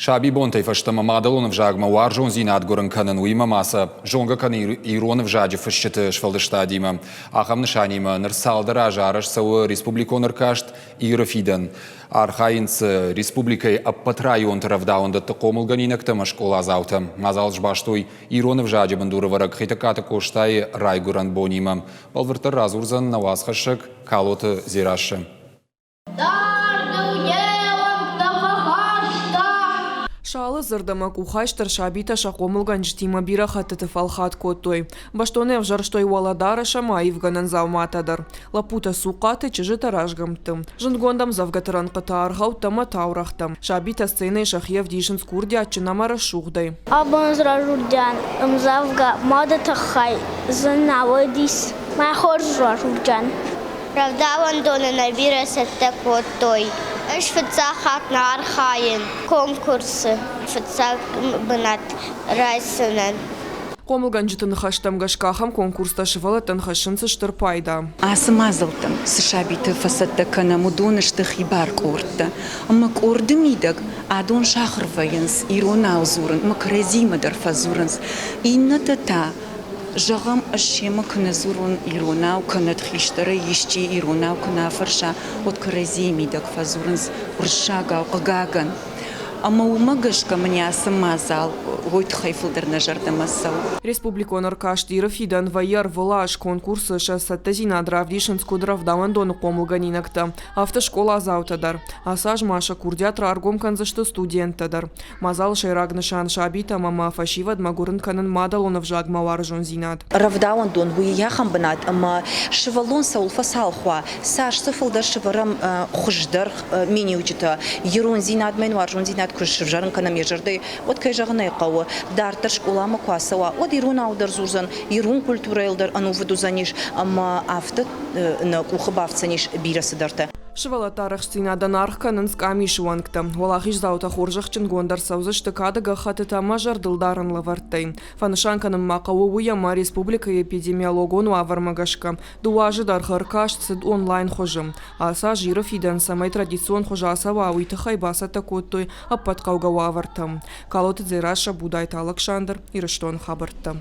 Сабибонтӕй фӕстӕмӕ мадӕлон ӕвзагмӕ уарзондзинад гуырын кӕнын, уыимӕ ма сӕ зонгӕ кӕны ирон ӕвзаджы фысджыты сфӕлдыстадимӕ. Ахӕм нысанимӕ ныр цалдӕр азы арӕзт цӕуы республикон ӕркаст «Иры фидӕн». Архайынц республикӕйы ӕппӕт районты рӕвдауӕндӕтты хъомылгӕнинӕгтӕ ӕмӕ скъоладзаутӕ. Мадзал сбастой ирон ӕвзаджы бындурӕвӕрӕг Хетӕгкаты Къостайы райгуырӕн бонимӕ. Бӕлвырддӕр радзурдзӕн нӕ уацхӕссӕг Калоты Дзерассӕ. Сӕ алы дзырд ӕмӕ къухайст дӕр сабитӕ сӕ хъомылгӕнджытимӕ бирӕ хӕттыты фӕлхатт кодтой. Бӕстонӕй ӕвзӕрстой уӕлӕдарӕс ӕмӕ аивгӕнӕн дзауматӕ дӕр. Лӕппутӕ цухъхъаты, чызджытӕ разгӕмтты. Зындгонд ӕмдзӕвгӕты рӕнхъытӕ, аргъӕуттӕ ӕмӕ таурӕгътӕ. Сабитӕ сценӕйы сӕхи ӕвдисынц курдиатджын ӕмӕ рӕсугъдӕй. Абон ӕз разурдиан ӕмдзӕвгӕ мады тыххӕй зын нӕ уыдис. Мӕ хорз разурдиан. Рӕвдауӕндоны нӕ бирӕ цӕттӕ кодтой. Ӕз фыццаг хатт нӕ архайын конкурсы фыццаг бынат райсынӕн. Хъомылгӕнджыты ныхӕстӕм гӕсгӕ ахӕм конкурстӕ сывӕллӕттӕн хӕссынц стыр пайда. Ацы мадзӕлттӕм цы сабиты фӕцӕттӕ кӕнӕм, уыдон сты хибар къордтӕ. Ӕмӕ къорды мидӕг адон сахуыр вӕййынц иронау дзурын ӕмӕ кӕрӕдзимӕ дӕр фӕдзурынц. Иннӕтӕ та Зӕгъӕм, ӕз семӕ куы нӕ дзурон иронау, кӕнӕ хистӕрӕй исчи иронау куы нӕ афӕрса, уӕд кӕрӕдзийы мидӕг фӕдзурынц уырыссагау, хъыгагӕн. Ӕмӕ уымӕ гӕсгӕ мын ацы мадзал уой тыххӕй фылдӕр нӕ зӕрдӕмӕ цӕуы. Республикон ӕркаст Иры фидӕн вӕййы ӕрвылаз конкурсы сӕ цӕттӕдзинад равдисынц куыд рӕвдауӕндоны хъомылгӕнинӕгтӕ, афтӕ скъоладзаутӕ дӕр. Ацы аз ма сӕ курдиат раргом кӕндзысты студенттӕ дӕр. Мадзалы сӕйраг нысан сабитӕм ӕмӕ фӕсивӕдмӕ гуырын кӕнын мадӕлон ӕвзагмӕ уарзондзинад. Рӕвдауӕндон уый ахӕм бынат, ӕмӕ сывӕллон цӕуыл фӕцалх уа, цас дзы фылдӕр сӕвӕрӕм хуыздӕр миниуджытӕ, ирондзинадмӕ йын уарзондзинад куы сывзӕрын кӕнӕм йӕ зӕрдӕйы, уӕд, кӕй зӕгъын ӕй хъӕуы, дарддӕр скъоламӕ куы ацӕуа, уӕд иронау дӕр дзурдзӕн, ирон культурӕйыл дӕр ӕнувыд уыдзӕнис ӕмӕ афтӕ нӕ къухы бафтдзӕнис бирӕ цыдӕртӕ. Сывӕллӕтты арӕхстдзинадӕн аргъ кӕнынц къамисы уӕнгтӕ. Уӕлахиздзаутӕ хорзӕхджынгонд ӕрцӕудзысты кады гӕххӕттытӕ ӕмӕ зӕрдылдарӕн лӕвӕрттӕй. Фӕнысан кӕнын ма хъӕуы уый, ӕмӕ республикӕйы эпидемиологон уавӕрмӕ гӕсгӕ дыууӕ азы дӕргъы ӕркаст цыд онлайн хуызы. Ацы аз Иры фидӕн цӕмӕй традицион хуыз ацӕуа, уый тыххӕй бацӕттӕ кодтой ӕппӕт хъӕугӕ уавӕртӕ. Калоты Дзерассӕ, Будайты Алыксандр, Ирыстоны хабӕрттӕ.